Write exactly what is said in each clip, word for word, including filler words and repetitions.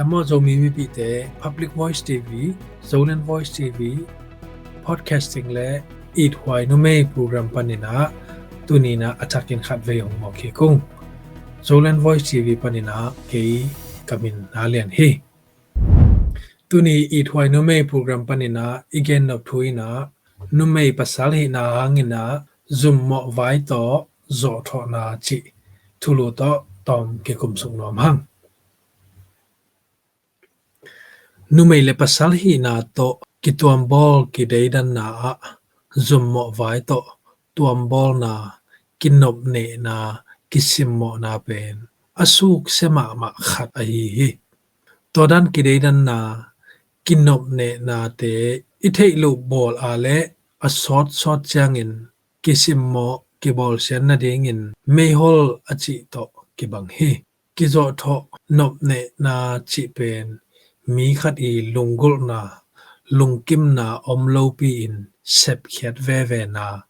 Amo Zomi mipihte, Public Voice T V, Zoland Voice T V, podcasting le It Huai Numei program paninah tuninah a thakin khatvei hong mawk hi kung. Zoland Voice T V paninah kei ka min na lian hi. Tuni It Huai Numei program paninah i gennop thu inah numei pasal hihna hanginah zummawh vai tawh zawhthawhna cih thulu tawh tawm kikumsuk nuam hang. Numei le pasal hihna tawh kituambawl kideidanna ah zummawh vai tawh tuambawlna, kinopnehna, kisimmawhna pen a suksia mahmah khat ahi hi. Tua dan kideidanna, kinopnehnate i theih loh bawl a le a sawtsawt ciangin kisimmawh kibawlsian nadingin meihol a cih tawh kibang hi. Kizawhthawh nopnehna cih pen mi khat i lunggulhna, lungkimna om lopi-in sepkhiat vevena,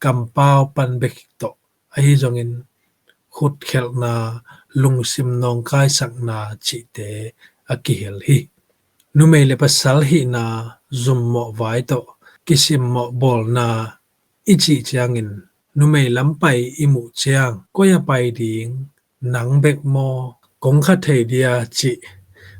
kampau pan bek tawh ahi zongin khutkhelhna, lungsim nawngkaisakna cihte a kihel hi. Numei le pasal hihna zummawh vai tawh kisimmawh bawlna i cih ciangin numei lam pai i muh ciang koi a pai ding, nang bek maw, kong kha thei dia cih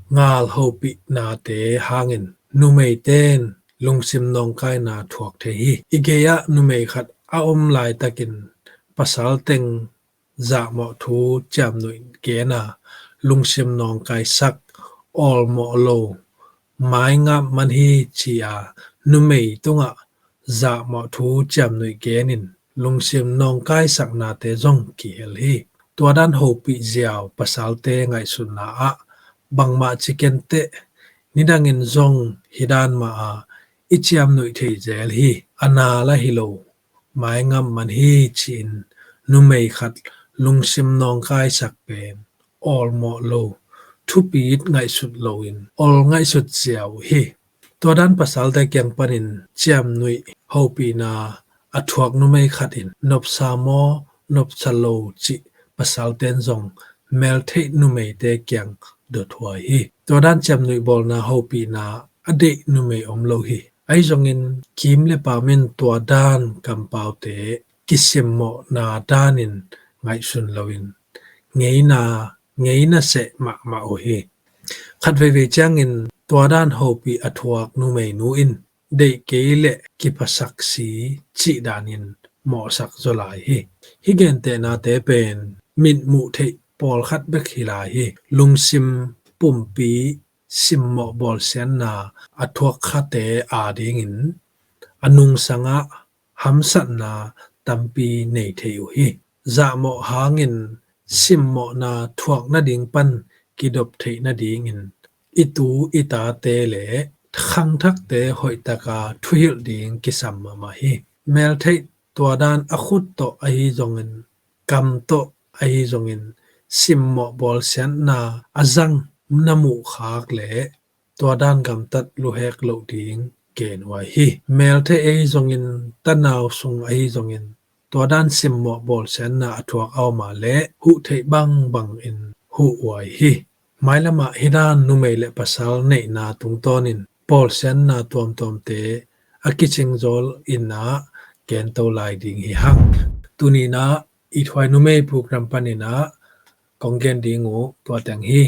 ngal hopihnate hangin numeite'n lungsim nawngkaina thuak thei hi. I gei-ah numei khat a om laitakin pasal teng zahmawh thu ciamnuih gen a, lungsim nawngkaisak, awlmawh lo, maingap man hi ci-a numei tungah zahmawh thu ciamnuih genin lungsim nawngkaisaknate zong kihel hi. Tua dan hopih ziau pasalte ngaihsutna ah bangmah ci kenteh, nidangin zong hi dan mah a i ciamnuih thei zel hi. A na la hi lo, maingap man hi ci-in numei khat lungsim nawngkaisak pen awlmawh lo, thupit ngaihsut loin awl ngaihsut ziau uh hi. Tua dan pasalte kiang panin ciamnuih hopihna a thuak numei khat in nopsa maw, nopsa lo cih pasalte'n zong meltheih numeite kiang dothuai hi. Tua dan ciamnuih bawlna hopihna a deih numei om lo hi. Ahi zongin kim le pam in tua dan kampaute kisimmawhna danin ngaihsun loin ngeina, ngeina seh mahmah uh hi. Khat veivei ciangin tua dan hopih a thuak numeinu in deih kei leh kiphasak si cih danin mawhsak zaw lai hi. Hih gentehnate pen mitmuh theih pawlkhat bek hi lai hi. Lungsim pumpi simmawh bawlsiatna a thuak khate adingin a nungsangah hamsatna tampi nei thei uh hi. Zahmawh hangin simmawhna thuak nading pan kidop theih nadingin i tu i tate le khangthakte hoihtaka thuhilh ding kisam mahmah hi. Meltheih tua dan a khut tawh ahi zongin, kam tawh ahi zongin simmawh bawlsiatna a zang na muhkhak le tua dan gamtat luhek loh ding genhuai hi. Meltheih ahi zongin, tanau sung ahi zongin tua dan simmawh bawlsiatna a thuak a om a leh huh theih bangbangin huhuai hi. Mailamah hih dan numei le pasal neihna tungtawnin bawlsiatna tuamtuamte a kicing zaw inah gento lai ding hi hang. Tuninah It Huai Numei program paninah kong gen ding uh tua teng hi.